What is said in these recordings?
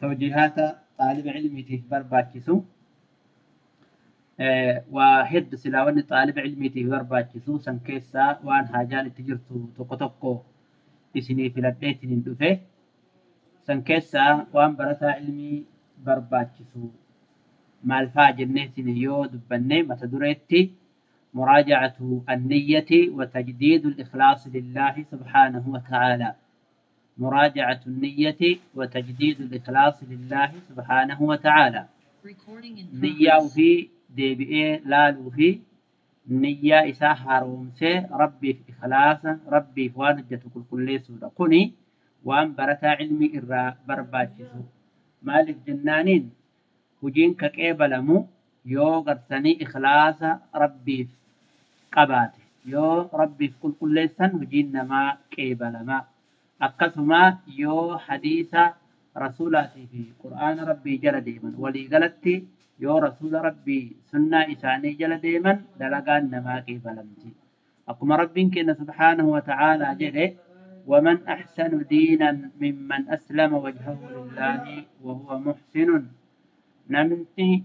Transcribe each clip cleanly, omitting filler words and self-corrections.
Tawjiihaata xaaliba cilmiitiif barbaachisu waa heddu silaa wanni xaaliba cilmiitiif barbaachisu san keessaa waan haajaan itti jirtu tokko tokko isinii filadheetiniin dhufe san keessaa waan barataa ilmii barbaachisu maal faa jenneetiin yoo dubbanne mata dureetti مراجعة النية وتجديد الإخلاص لله سبحانه وتعالى. مراجعة النية وتجديد الإخلاص لله سبحانه وتعالى. Recording in niyyaa progress. Ofii deebi'ee laaluu fi niyyaa isaa haaromsee rabbiif ikhlaasa rabbiif waan hojjetu qulqulleessuudha. Kuni waan barataa cilmii irraa barbaachisu. Maaliif jennaaniin hojiin ka qeebalamu yoo gartanii ikhlaasa rabbiif qabaate yoo rabbiif qulqulleessan hojiin namaa qeebalama. Akkasuma yoo hadiisa rasuulaatii fi qur'aana rabbii jala deeman waliigalatti yoo rasuula rabbii sunnaa isaanii jala deeman dalagaan namaa qeebalamti. Akkuma rabbiin keenya subhaanahu wa ta'aalaa jedhe ومن أحسن دينا ممن أسلم وجهه لله وهو محسن. Namni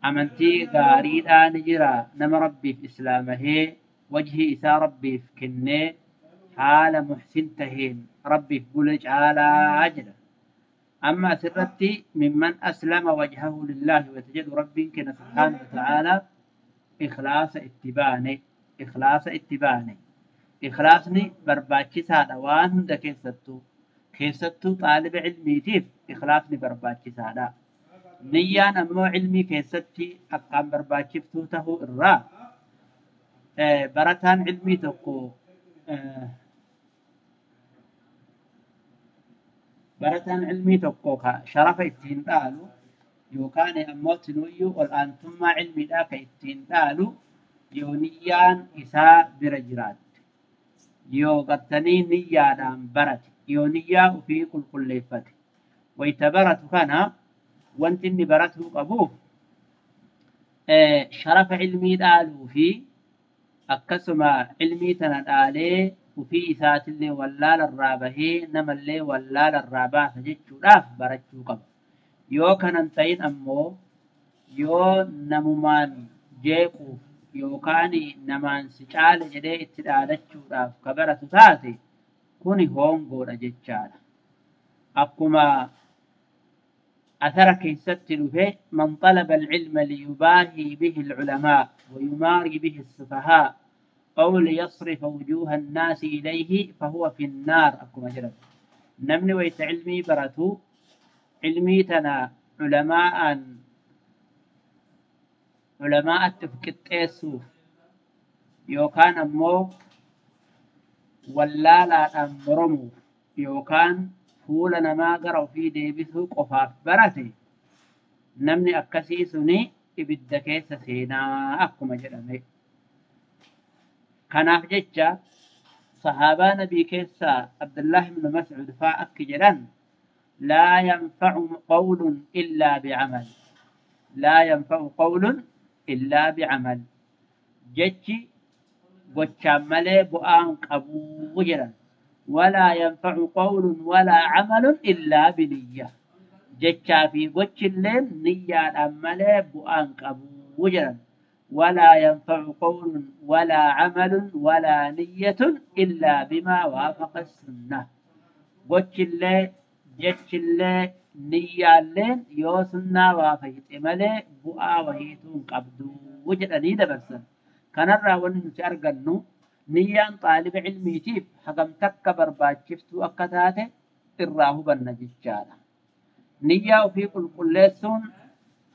amantii gaariidhaan jira nama rabbiif islaamahee wajhii isaa rabbiif kennee haala muhsin taheen rabbiif bule caalaa jedha. Amma asirratti mimman aslama wajhahu lillaahi wata jedhu rabbiin kenna subhaanahu wa ta'aalaa ikhlaasa itti baane ikhlaasa itti baane. Ikhlaasni barbaachisaadha waan hunda keessattuu keessattuu xaaliba cilmiitiif ikhlaasni barbaachisaadha. Niyyaan ammoo cilmii keessatti akkaan barbaachiftuu tahuu irraa barataan cilmii tokko barataan cilmii tokko ka sharafa ittiin dhaalu yookaan ammoo tinuyyuu ol aantummaa cilmiidhaa ka ittiin dhaalu yoo niyyaan isaa bira jiraatte yoo gartanii niyyaadhaan barate yoo niyyaa ofii qulqulleeffate wayta baratu kana wanti inni baratuu qabuuf sharafa cilmii dhaaluu fi akkasuma cilmii tana dhaalee ofii isaatillee wallaala irraa bahee namallee wallaala irraa baasa jechuudhaaf barachuu qaba. Yoo kanan ta'in ammoo yoo namumaan jeequuf yookaan namaan si caale jedhee itti dhaadachuudhaaf ka baratu taate kuni hongoodha jechaadha. Akkuma أثر كيست له من طلب العلم ليباهي به العلماء ويماري به السفهاء أو ليصرف وجوه الناس إليه فهو في النار. أكما جرب نمني ويت علمي برتو علمي تنا علماء علماء التفكت يوكان أمو wallaalaadhaan moromuuf yookaan fuula namaa gara ofii deebisuu qofaaf barate namni akkasii suni ibidda keessa seenaa akkuma jedhame. Kanaaf jecha sahaabaa nabii keessaa Abdullah ibn Mas'ud faa akki jedhan laa yanfa'u qawlun illaa bi'amal. Laa yanfa'u qawlun illaa bi'amal. Jechi gochaan malee bu'aan qabuu jedhan. ولا ينفع قول ولا عمل إلا بنية. Jechaa fi gochilleen niyyaadhaan malee bu'aan qabuu jedhan. ولا ينفع قول ولا عمل ولا نية إلا بما وافق السنة. Gochillee jechillee niyyaalleen yoo sunnaa waafaqxe malee bu'aa wahiituu hin qabduu jedhanii dabarsan. Kanarraa wanni nuti argannu niyyaan xaaliba cilmiitiif hagam takka barbaachiftuu akka taate irraa hubanna jechaadha. Niyyaa ofii qulqulleessuun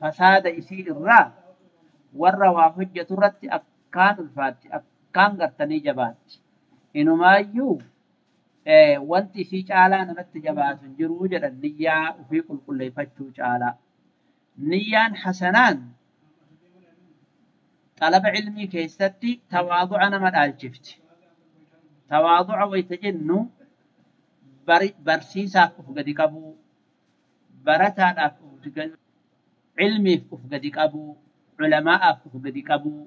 fasaada isii irraa warra waa hojjetu irratti akkaan ulfaatti akkaan gartanii jabaatti. Inumaayyuu wanti isii caalaa namatti jabaatu hin jiruu jedhan niyyaa ofii qulqulleeffachuu caalaa. Niyyaan hasanaan xalaba cilmii keessatti tawaadu'a nama dhaalchifti. Tawaadu'a wayita jennu barsiisaaf of gadi qabuu, barataadhaaf of gadi cilmiif of gadi qabuu, culamaa'aaf of gadi qabuu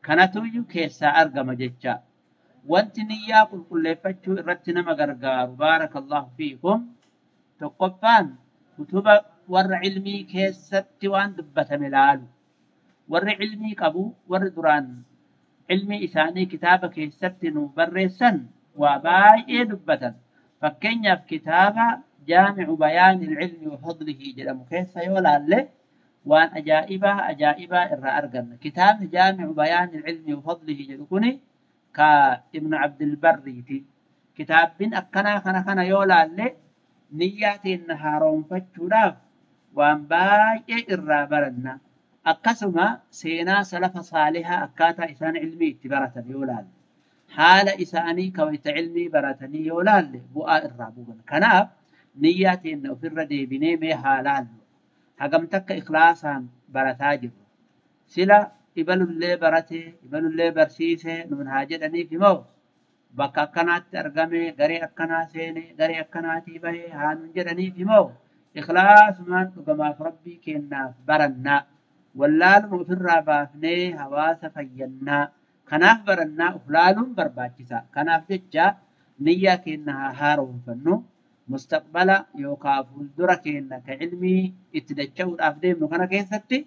kanatuyyuu keessaa argama jecha. Wanti niyyaa qulqulleeffachuu irratti nama gargaaru baarakallahu fiikum tokkoffaan kutuba warra cilmii keessatti waan dubbatame laalu. Warri cilmii qabu warri duraan cilmii isaanii kitaaba keessatti nu barreessan waa baay'ee dubbatan. Fakkeenyaaf kitaaba jaamicu bayaani ilcilmi wa fadlihi jedhamu keessa yoo laalle waan ajaa'ibaa ajaa'ibaa irraa arganna. Kitaabni jaamicu bayaani ilcilmi wa fadlihi jedhu kuni ka Ibnu Abdilbarriiti. Kitaabbiin akkanaa kana kana yoo laalle niyyaa teenna haaromfachuudhaaf waan baay'ee irraa baranna. Akkasuma seenaa salafa saalihaa akkaataa isaan ilmii itti baratan yoo laalle, haala isaanii kawayta ilmii baratanii yoo laalle bu'aa irraa buufanna. Kanaaf niyyaa teenna ofirra deebinee mee haa laallu. Hagam takka ikhlaasaan barataa jirru. Sila ibalullee baratee ibalullee barsiisee nuun haa jedhaniif immoo bakka akkanaatti argame garee akkanaa seene garee akkanaatii bahee haa nuun jedhaniif immoo ikhlaasumaan dhugamaaf rabbii kennaaf barannaa. Wallaaluma ofirraa baafnee hawaasa fayyannaa. Kanaaf barannaa of laaluun barbaachisa. Kanaaf jecha niyyaa keenna haa haaromfannu. Mustaqbala yookaan fuuldura keenna ka ilmii itti dacha'uudhaaf deemnu kana keessatti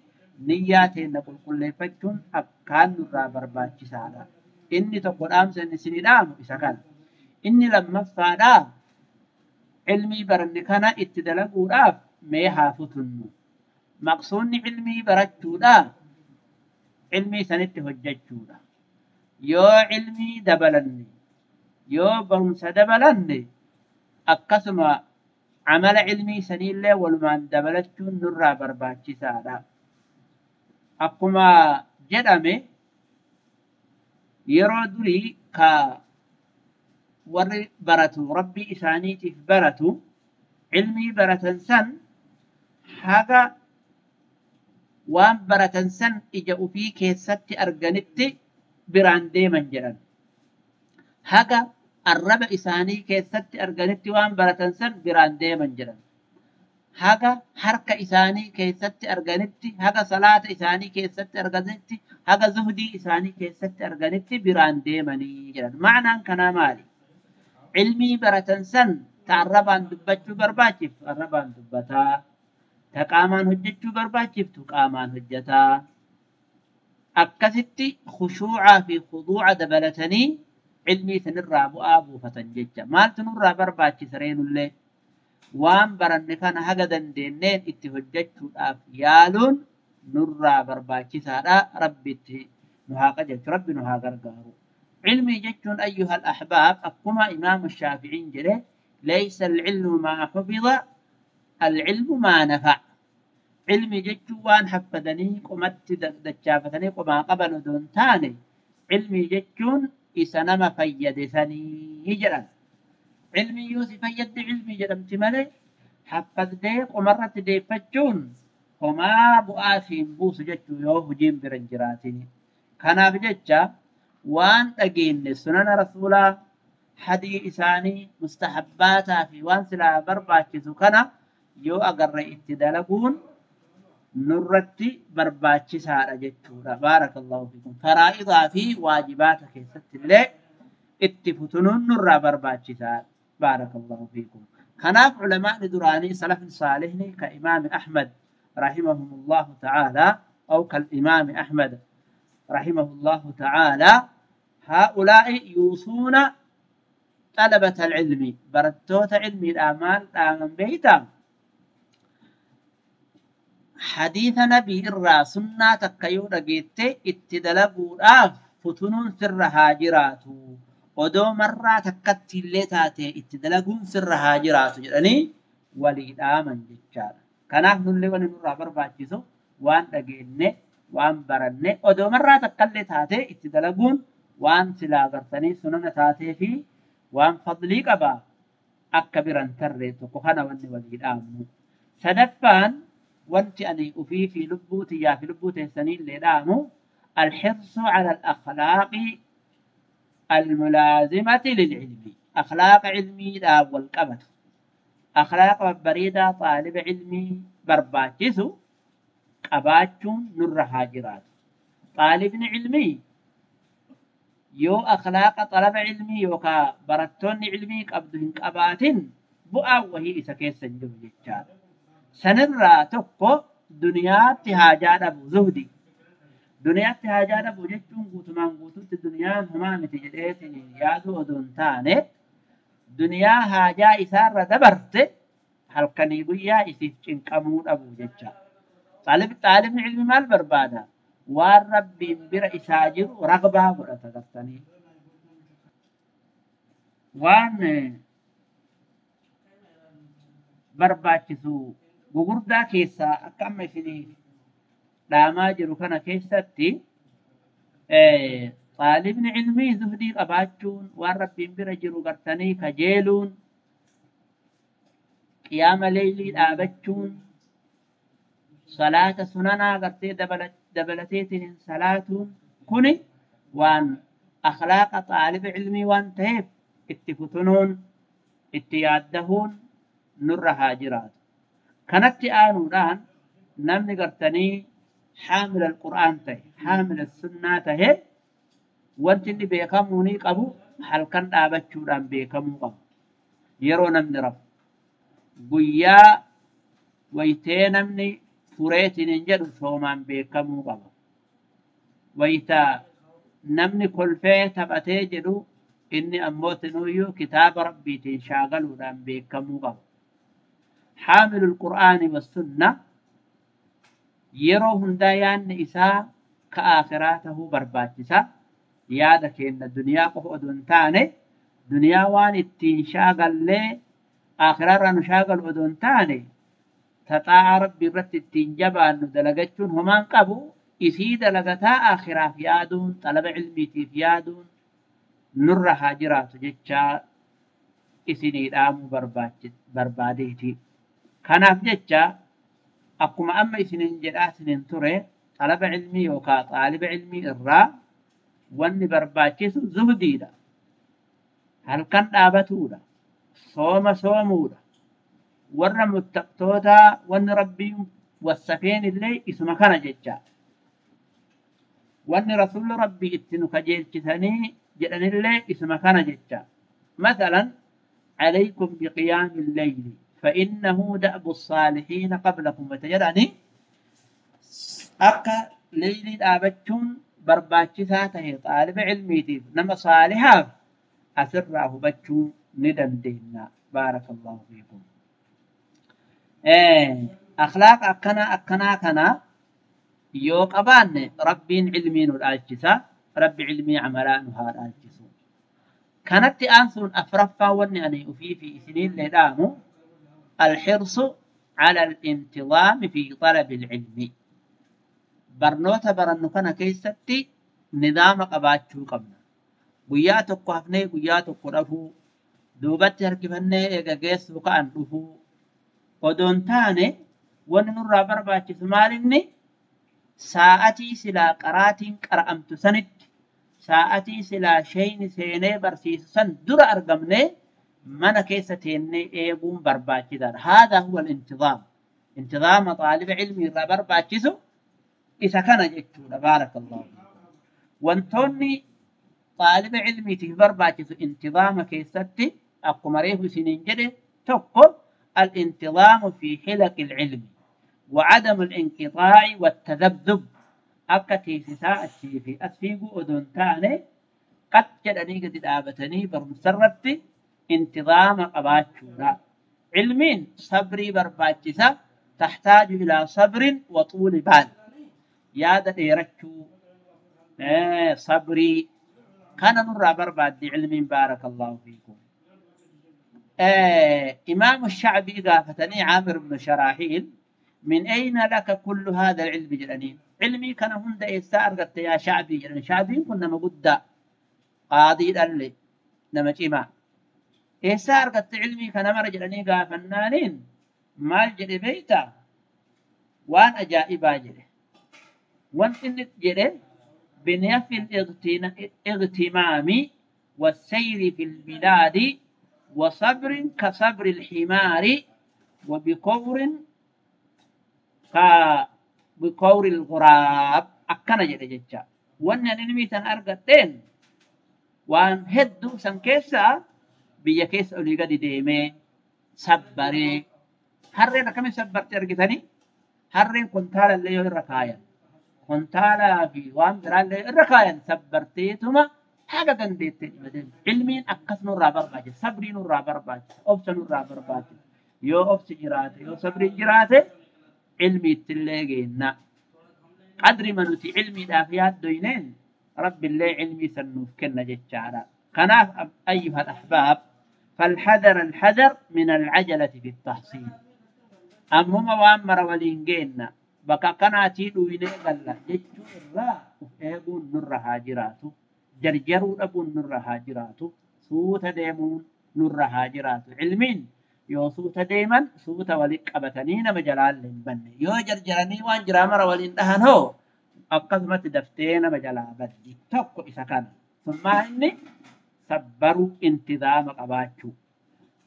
niyyaa teenna qulqulleeffachuun akkaan nurraa barbaachisaadha. Inni tokko dhaamsa inni isinii dhaamu isa kana. Inni lammaffaadhaa ilmii baranne kana itti dalaguudhaaf mee haa futunnu. Maqsuunni ilmii barachuudhaa ilmii sanitti hojjechuudha. Yoo ilmii dabalanne, yoo barumsa dabalanne, akkasuma amala ilmii saniillee walumaan dabalachuun nurraa barbaachisaadha. Akkuma jedhame yeroo durii ka warri baratu rabbii isaaniitiif baratu ilmii baratan san haga waan baratan san ija ufii keessatti arganitti biraan deeman jedhan. Haga arraba isaanii keessatti arganitti waan baratan san biraan deeman jedhan. Haga harka isaanii keessatti arganitti, haga salaata isaanii keessatti arganitti, haga zuhdii isaanii keessatti arganitti biraan deemanii jedhan. Ma'anaan kanaa maali? Ilmii baratan san ta arrabaan dubbachuu barbaachiftu arrabaan dubbataa, ta qaamaan hojjechuu barbaachiftu qaamaan hojjetaa. Akkasitti khushuucaa fi khuduuca dabalatanii ilmii sanirraa bu'aa buufatan jecha. Maaltu nurraa barbaachisa reenullee? Waan baranne kana haga dandeenneen itti hojjechuudhaaf yaaluun nurraa barbaachisaadha. Rabbitti nu haa qajeelchu, Rabbi nu haa gargaaru. Ilmii jechuun ayyuhal ahbaab akkuma imaamu Shaaficiin jedhe laysa al-ilmu maa hufiza al-ilmu maa nafa'a. Ilmii jechuun waan haffadanii qomatti dachaafatanii qomaa qaban odoo hin taane ilmii jechuun isa nama fayyade sanii jedhan. Ilmii yoo si fayyadde ilmii jedhamti malee haffadee qomarratti deeffachuun homaa bu'aa siin buusu jechuu yoo hojiin bira hin jiraatin. Kanaaf jecha waan dhageenye sunana rasuulaa hadii isaanii mustahabbaataa fi waan silaa barbaachisu kana yoo agarre itti dalaguun nurratti barbaachisaadha jechuudha. Baarakallahu fiikum. Faraa'idaa fi waajibaata keessatti illee itti futunuun nurraa barbaachisaadha. Baarakallahu fiikum. Kanaaf culamaani duraanii salafni saalihni ka imaami Ahmad rahimahumullahu ta'aalaa أو كالإمام أحمد رحمه الله تعالى هؤلاء يوصون طلبة العلم برتوت علم الأعمال آمن بيتا حديث نبي الرا سنة تكيو رجيت اتدلقوا آف فتنون سر هاجراتو odoo marraa takkatti illee taate itti dalaguun sirra haa jiraatu jedhanii walii dhaaman jechaadha. Kanaaf nullee wanni nurraa barbaachisu waan dhageenye waan baranne odoo marraa takkallee taate itti dalaguun waan silaa gartanii sunana taatee fi waan fadlii qaba akka biran tarree tokko kana wanni walii dhaamnu. Sadaffaan wanti ani ufii fi lubbuu tiyyaa fi lubbuu teessanii illee dhaamu alxirsu ala al-akhlaaqi الملازمة للعلم. أخلاق علمي لا والقبط أخلاق بريدة طالب علمي برباچسو قباچون نر هاجرات. طالب علمي Yoo akhlaaqa xalaba ilmii yookaa barattoonni ilmii qabdu hin qabaatin bu'aan wahii isa keessa hin jiru jechaadha. Sanirraa tokko duniyaatti haajaa dhabu zuhdi. Duniyaatti haajaa dhabu jechuun guutumaan guututti duniyaan homaa miti jedheetiin yaaduu odoo hin taane duniyaa haajaa isaarra dabarte halkanii guyyaa isiif cinqamuu dhabu jecha. Xaalibni ilmi maal barbaada? Waan rabbiin bira isaa jiru ragbaa godhata gartanii. Waan barbaachisu gugurdaa keessaa akka amma isinii dhaamaa jiru kana keessatti xaalibni ilmii zuhdii qabaachuun waan rabbiin bira jiru gartanii kajeeluun qiyaama leeylii dhaabachuun salaata sunanaa gartee dabalateetiin salaatuun kuni waan akhlaaqa xaaliba ilmii waan ta'eef itti futunuun itti yaaddahuun nurra haa jiraatu. Kanatti aanuudhaan namni gartanii haamila alqur'aan ta'e haamila sunnaa ta'e wanti inni beekamuu ni qabu halkan dhaabachuudhaan beekamuu qabu. Yeroo namni rafu guyyaa wayitee namni fureetiin hin jedhu soomaan beekamuu qaba. Wayitaa namni kolfee taphatee jedhu inni ammoo tinuyyuu kitaaba rabbiitiin shaagaluudhaan beekamuu qaba. Haamilul Qur'aani wassunna yeroo hundaa yaadni isaa ka akhiraa tahuu barbaachisa. Yaada keenya duniyaa qofa odoo hin taane duniyaa waan ittiin shaagallee akhiraarraa nu shaagalu odoo hin taane taxaa'a rabbi irratti ittiin jabaannu dalagachuun homaan qabu isii dalagataa akhiraaf yaaduun xalaba ilmiitiif yaaduun nurra haa jiraatu jechaa isinii dhaamuu barbaadeeti. Kanaaf jecha akkuma amma isiniin jedhaa isiniin ture xalaba ilmii yookaan xaaliba ilmii irraa wanni barbaachisu zuhdiidha. Halkan dhaabatuudha. Sooma soomuudha. Warra muttaqtoota wanni rabbiin wassafeen illee isuma kana jecha. Wanni rasuulli rabbii itti nu kajeelchisanii jedhanillee isuma kana jecha. Masalan عليكم بقيام الليل فإنه دأب الصالحين قبلكم وتجدني أكا ليلي دابتشون برباتشسا تهي طالب علمي نما صالحا أسرعه بتشون ندم دينا. بارك الله فيكم. أخلاق أكنا أكنا كنا يوك أبان ربين علمين الآجسة رب علمي عملان هذا الآجسة. كانت أنسون أفرفا ونعني أفي في سنين لدامو الحرص على الانتظام في طلب العلم. برنوتا برنو كان كيستي نظام قباتشو قبنا guyyaa tokko hafnee guyyaa tokko dhafuu duubatti harkifannee eega geessu ka'an dhufuu odoon taane wanni nurraa barbaachisu maalinni sa'atii silaa qaraatiin qara'amtu sanitti sa'atii silaa shayni seenee barsiisu san dura argamnee mana keessa teennee eeguun barbaachisaadha. Haadaa huwa al-intizaam. Intizaama xaaliba ilmii irraa barbaachisu isa kana jechuudha. Baarakallahu fiikum. Wantoonni xaaliba ilmiitiif barbaachisu intizaama keessatti akkuma reefu isiniin jedhe tokko al-intizaamu fi xilaqi al-ilmi wa cadamu al-inqixaa'i wattadabdub akka teessisaa achii fi as fiiguu odoo hin taane qat jedhanii gadi dhaabatanii barumsarratti intizaama qabaachuudha. Ilmiin sabrii barbaachisa. Taxtaaju ilaa sabrin wa xuuli baal. Yaada dheerachuu sabrii kana nurraa barbaaddi ilmiin. Baarakallahu fiikum. إمام الشعبي قافتني عامر بن شراحيل من أين لك كل هذا العلم جلنين؟ علمي كان هند إيسا أرقدت يا شعبي جلنين. شعبي كنا مقدة قاضي الألي نمج إمام إيسا أرقدت علمي كان مر جلني قافنانين مال جلي بيتا وان أجائبا جلي وان إنك جلي بنفي الاغتمام والسير في البلاد وصبر كصبر الحمار وبقور بقور الغراب أكنا جل جتا وأن نميتن أرقتين Waan hedduu san keessaa biyya keessa olii gadi deemee sabbaree harreen akkamiin sabbarte argitanii harreen kontaalallee yoo irra kaayan kontaalaa fi waan biraallee irra kaayan sabbarteetuma haga dandeettee dhima deemte. Ilmiin akkas nurraa barbaachisa, sabrii nurraa barbaachisa, obsa nurraa barbaachisa. Yoo obsi jiraate, yoo sabriin jiraate ilmiittillee geenna. Qadri ma nuti ilmiidhaaf yaaddoyneen rabbillee ilmii san nuuf kenna jechaadha. Kanaaf ayyuha al-ahbaab فالحذر الحذر من العجلة في التحصيل. أمهما وأمر ولين جينا بكا كناتي دويني غلا جتشو الرا أفئيقون نر هاجراتو جرجرو أبون نر هاجراتو سوت ديمون نر هاجراتو علمين يو سوت ديما سوت ولك أبتنين مجلال لنبن يو جرجرني وان جرامر ولين دهن هو أقسمت دفتين مجلال بدي توكو إسا كان ثم إني sabbaruu intizaama qabaachuu.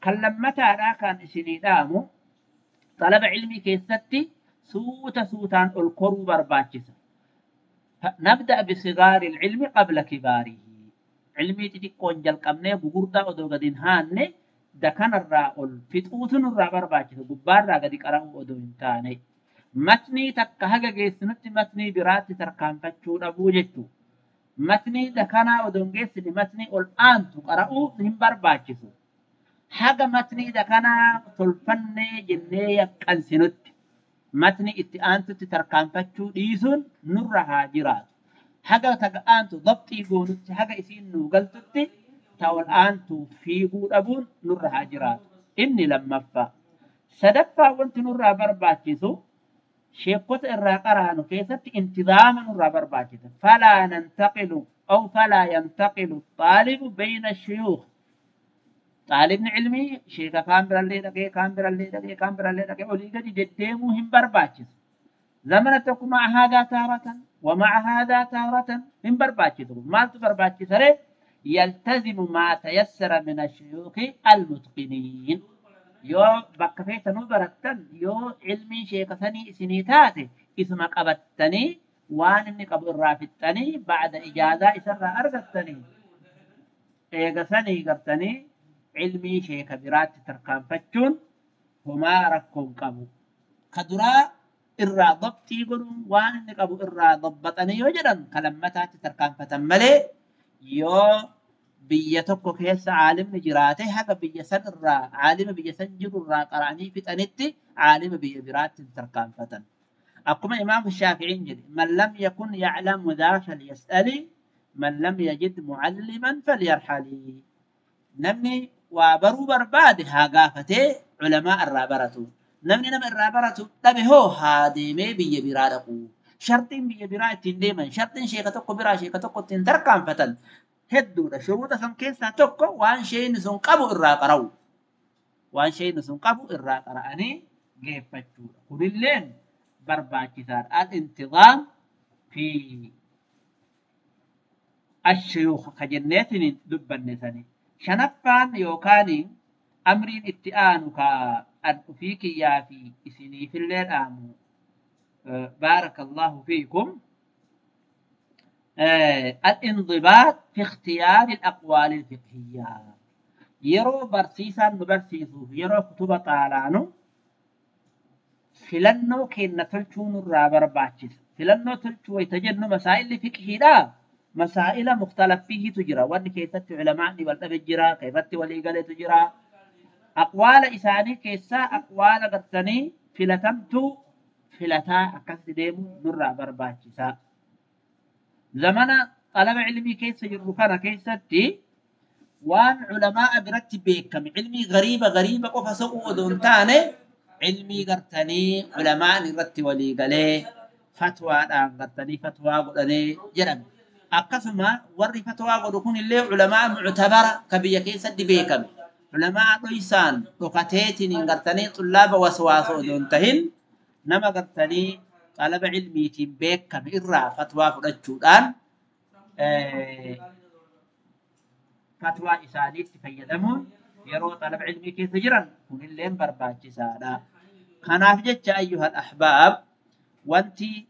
Kan lammataadhaa kan isinii dhaamu xalaba ilmii keessatti suuta suutaan ol koruu barbaachisa. Nabda'a bisigaari ilmi qabla kibaarihi. Ilmii xixiqqoon jalqabnee gugurdaa odoo gadi hin haanne dakanarraa ol fixuutu nurraa barbaachisa. Gubbaarraa gadi qara'uu odoo hin taane. Matnii takka haga geessinutti matnii biraatti tarkaanfachuu dhabuu jechuudha. Matnii dakanaa odoo hin geessine matnii ol aantu qara'uu hin barbaachisu. Haga matnii dakanaa tolfannee jennee yaqqansinutti matni itti aantutti tarkaanfachuu dhiisuun nurra haa jiraatu. Haga taga aantu dabxii goonutti haga isiin nuu galtutti ta ol aantu fiiguu dhabuun nurra haa jiraatu. Inni lammaffaa. Sadaffaa wanti nurraa barbaachisu sheekota irraa qaraanu keessatti intizaama nurraa barbaachisa. Falaa nantaqilu aw falaa yantaqilu xaalibu bayna shuyuukh. Xaalibni ilmii sheeka kaan birallee dhaqee kaan birallee dhaqee kaan birallee dhaqee olii gadi deddeemuu hin barbaachisu. Zamana tokko ma'a haadaa taaratan wa ma'a haadaa taaratan hin barbaachisu. Maaltu barbaachisa ree? Yaltazimu maa tayassara min ashuyuukhi almutqiniin. Yoo bakka feetanuu barattan yoo ilmiin sheeka sanii isinii taate isuma qabattanii waan inni qabu irraa fixxanii ba'da ijaazaa isarraa argattanii eega sanii gartanii ilmii sheeka biraatti tarkaanfachuun homaa rakkoon qabu. Ka duraa irraa dabxii godhuun waan inni qabu irraa dabbaxanii yoo jedhan ka lammataatti tarkaanfatan malee yoo biyya tokko keessa caalimni jiraate haga biyya san irraa caalima biyya san jiru irraa qara'anii fixanitti caalima biyya biraatti hin tarkaanfatan. Akkuma Imaam Shaafi'iin jedhe man lam yakun ya'lamu dhaa falyas'ali man lam yajid mu'alliman falyarhali. Namni waa baruu barbaade haa gaafatee culamaa irraa baratu. Namni nama irraa baratu dhabe hoo haa deemee biyya biraa dhaqu. Shartiin biyya biraa ittiin deeman shartiin sheeka tokko biraa sheeka tokko ittiin tarkaanfatan hedduudha. Shuruuxa san keessaa tokko waan sheeyni sun qabu irraa qara'u. Waan sheeyni sun qabu irraa qara'anii geeffachuudha. Kunilleen barbaachisaadha. Al-intizaam fi ashuyuukh ka jenneetiin dubbanne sani. Shanaffaan yookaan amriin itti aanu ka an ofii kiyyaa fi isiniifillee dhaamu baarakallahu fiikum. الانضباط في اختيار الأقوال الفقهية. يرو برسيسا نبرسيسو يرو كتب طالانو فلنو كين تلچو نرى برباچس فلنو تلچو ويتجنو مسائل فقهي لا مسائل مختلف فيه تجرى وان كيست علماء والأبجرى كيفت وليقل تجرى أقوال إساني كيسا أقوال قرتني فلتمتو فلتا أكس ديمو نرى برباچسا. زمن طلب علمي كيس جركنا كيستي وان علماء برتب بكم علمي غريبة غريبة قف سوء دون تاني علمي قرتني علماء نرتب ولي قلي فتوى الآن قرتني فتوى قلني جرب أقسم وري فتوى قلكون اللي علماء معتبرة كبية كيست بكم علماء رئيسان وقتيتني قرتني طلاب وسواس دون تهن نما قرتني طلب علمي تبيك إرى فتوى فرجودان فتوى إسانيت تفيدمون يرو طلب علمي كيف جرا كن اللين برباچ سادا. خناف جچ أيها الأحباب وانتي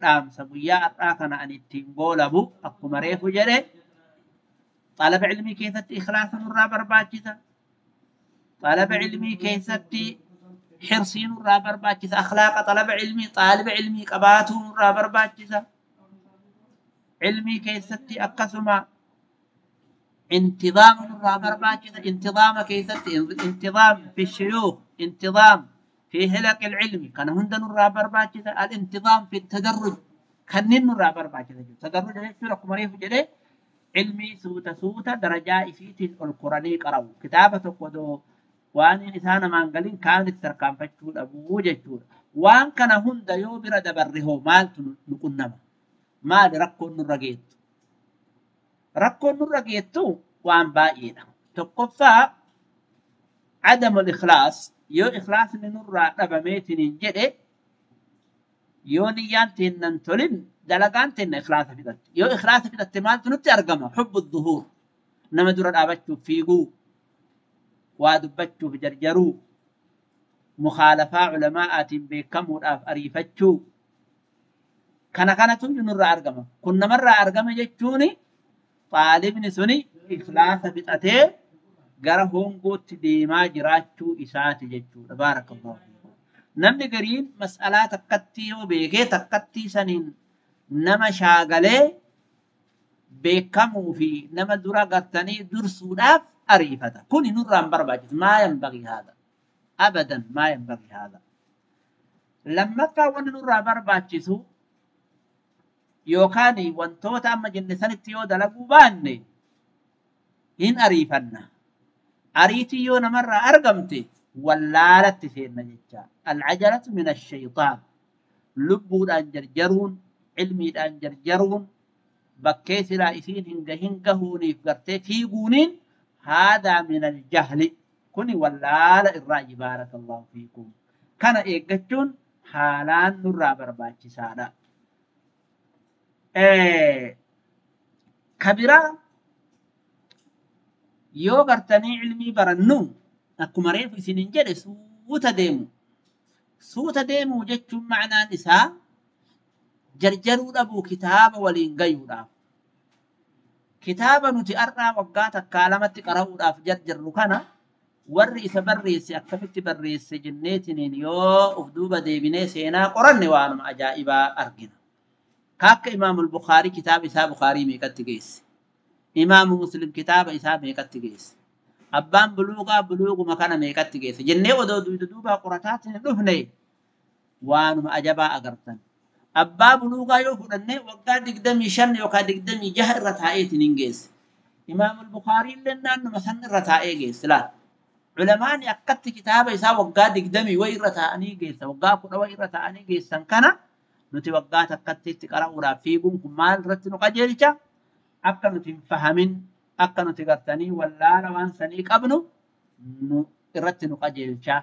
dhaamsa guyyaa har'aa kana ani ittiin goolabu akkuma reefu jedhe Xalaba ilmii keessatti ikhlaasa nurraa barbaachisa. Xalaba ilmii keessatti xirsii nurraa barbaachisa. Akhlaaqa xalaba ilmii xaaliba ilmii qabaatuu nurraa barbaachisa. Ilmii keessatti akkasuma انتظام nurraa barbaachisa. Intizaama keessatti intizaam fi shuyuukh, intizaam fi hilaq ilcilmi kana hunda nurraa barbaachisa. Al-intizaam fi tadarruj kanneen nurraa barbaachisa jechuudha. Tadarruj jechuun akkuma reefu jedhee ilmii suuta suuta darajaa isiitiin ol koranii qara'u. Kitaaba tokko odoo waan isaa namaan galin kaan itti tarkaanfachuu dhabuu jechuudha. Waan kana hunda yoo bira dabarre hoo maaltu nu qunnama? Maali rakkoon nurra geettu? Rakkoon nurra geettu waan baay'eedha. Tokkoffaa adamul ikhlaas yoo ikhlaasni nurraa dhabameetiniin jedhe yoo niyyaan teennan tolin dalagaan teenna ikhlaasa fixatte. Yoo ikhlaasa fixatte maaltu nutti argama? Hubbu dhuhuur. Nama dura dhaabachuuf fiiguu, waa dubbachuuf jarjaruu, mukhaalafaa culamaa'aatiin beekamuudhaaf ariifachuu. Kana kanatu nurraa argama. Kun namarraa argama jechuun xaalibni suni ikhlaasa fixatee gara hongootti deemaa jiraachuu isaati jechuudha. Baarakallahu fiikum. Namni gariin mas'alaa takkatti yoo beekee takkattii saniin nama shaagalee beekamuu fi nama dura gartanii dursuudhaaf ariifata. Kuni nurraa hin barbaachisu. Maa yanbagii haadha. Abadan maa yanbagii haadha. Lammaffaa wanni nurraa barbaachisu yookaan wantoota amma jenne sanitti yoo dalaguu baanne hin ariifanna. Ariitii yoo namarraa argamte wallaalatti seenna jecha. Alcajalatu min ashayxaan. Lubbuudhaan jarjaruun, ilmiidhaan jarjaruun, bakkee silaa isiin hin gahin gahuuniif gartee fiiguuniin haadaa min aljahli. Kuni wallaala irraa baarakallahu fiikum. Kana eeggachuun haalaan nurraa barbaachisaadha. Kabiraa yoo gartanii ilmii barannu akkuma reefu isiniin jedhe suuta deemu. Suuta deemuu jechuun ma'anaan isaa jarjaruu dhabuu kitaaba waliin gayuudhaaf. Kitaaba nuti har'aa waggaa takkaa lamatti qara'uudhaaf jarjarru kana warri isa barreesse akkamitti barreesse jenneetiniin yoo of duuba deebinee seenaa qoranne waanuma ajaa'ibaa argina. Akka Imaamul Bukaarii kitaaba isaa Bukaarii meeqatti geesse? Imaamu Muslim kitaaba isaa meeqatti geesse? Abbaan buluugaa buluuguma kana meeqatti geesse? Jennee odoo duyda duubaa qorataatiin hin dhufne waanuma ajabaa agartan. Abbaa buluugaa yoo fudhanne waggaa 25 yookaan 26 irra taa'eetiin hin geesse. Imaamul Bukaarii illee naannuma san irra taa'ee geesse laal. Culamaani akkatti kitaaba isaa waggaa 20 wayi irra taa'anii geessa, waggaa 10 wayi irra taa'anii geessan kana nuti waggaa takkatti itti qara'uudhaaf fiiguun kun maal irratti nu qajeelcha? Akka nuti hin fahamin, akka nuti gartanii wallaala waan sanii qabnu nu irratti nu qajeelcha.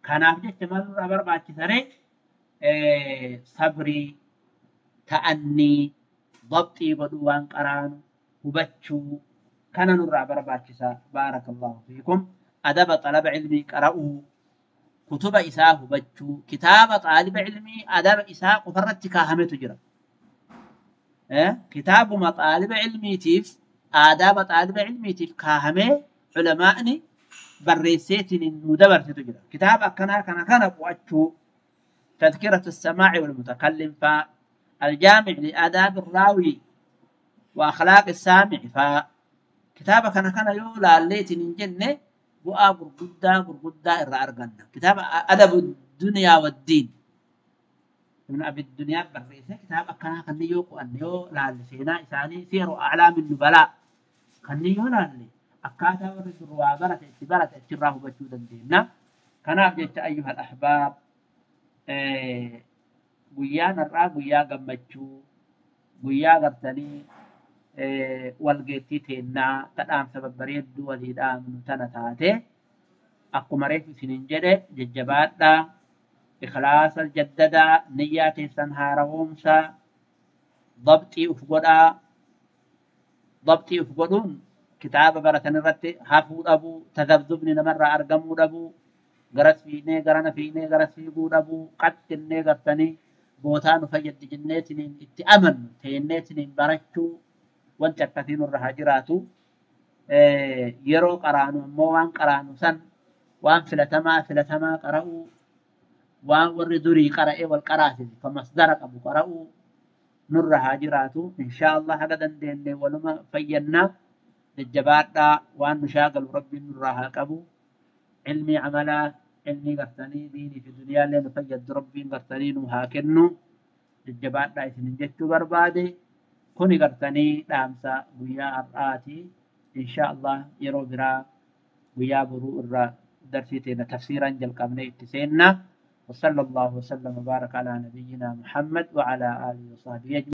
Kanaaf jecha maal nurraa barbaachisaree sabrii, ta'annii, dabxii godhuu waan qaraanu, hubachuu kana nurraa barbaachisa. Baarakallahu fiikum. Adaba xalaba ilmii qara'uu, kutuba isaa hubachuu, kitaaba xaaliba ilmii adaba isaa qofarratti kaahametu jira. Kitaabuma xaaliba ilmiitiif, aadaaba xaaliba ilmiitiif kaahamee culamaa'ni barreesseetiin nu dabarsetu jira. Kitaaba akkanaa kana kana qo'achuu, تذكرة السماع والمتكلم فا، الجامع لآداب الراوي وأخلاق السامع فا، كتابة كان كان يو لاليت جنة bu'aa gurguddaa gurguddaa irraa arganna. Kitaaba adabu duniyaa waddiin. Ibn Abi Duniyaa barreesse kitaaba akkanaa kanneen yoo qo'anne yoo laalle seenaa isaanii seeru a'laamin nubalaa kanneen yoo laalle akkaataa warri dur waa barate itti barate achirraa hubachuu dandeenya. Kanaaf jecha ayyuhal ahbaab guyyaan har'aa guyyaa gammachuu guyyaa gartanii walgeettii teennaa tadhaamsa babbareedduu walii dhaamnu tana taate akkuma reefu isiniin jedhe jajjabaadhaa ikhlaasa jaddadaa niyyaa teessan haarawoomsaa dabxii uf godhaa. Dabxii uf godhuun kitaaba baratan irratti hafuu dhabuu, tadabdubni namarraa argamuu dhabuu, garas fiinee garana fiinee garas fiiguu dhabuu, qaxxinnee gartanii bootaa nu fayyaddi jenneetiniin itti amannu teenneetiniin barachuu wanti akkasii nurra haa jiraatu. Yeroo qaraanu ammoo waan qaraanu san waan filatamaa filatamaa qara'uu, waan warri durii qara'ee wal qaraasise kan masdara qabu qara'uu nurra haa jiraatu. Inshaa Allah haga dandeenye waluma fayyannaa. Jajjabaadhaa, waan nu shaagalu rabbiin nurraa haa qabu. Ilmii amalaa, ilmii gartanii diinii fi duniyaallee nu fayyaddu rabbiin gartanii nu haa kennu. Jajjabaadhaa isinin jechuu barbaade. Kuni gartanii dhaamsa guyyaa har'aati. Inshaa Allah yeroo biraa guyyaa boruu irraa darsii teena tafsiiraan jalqabnee itti seenna. وصلى الله وسلم وبارك على نبينا محمد وعلى آله وصحبه أجمعين.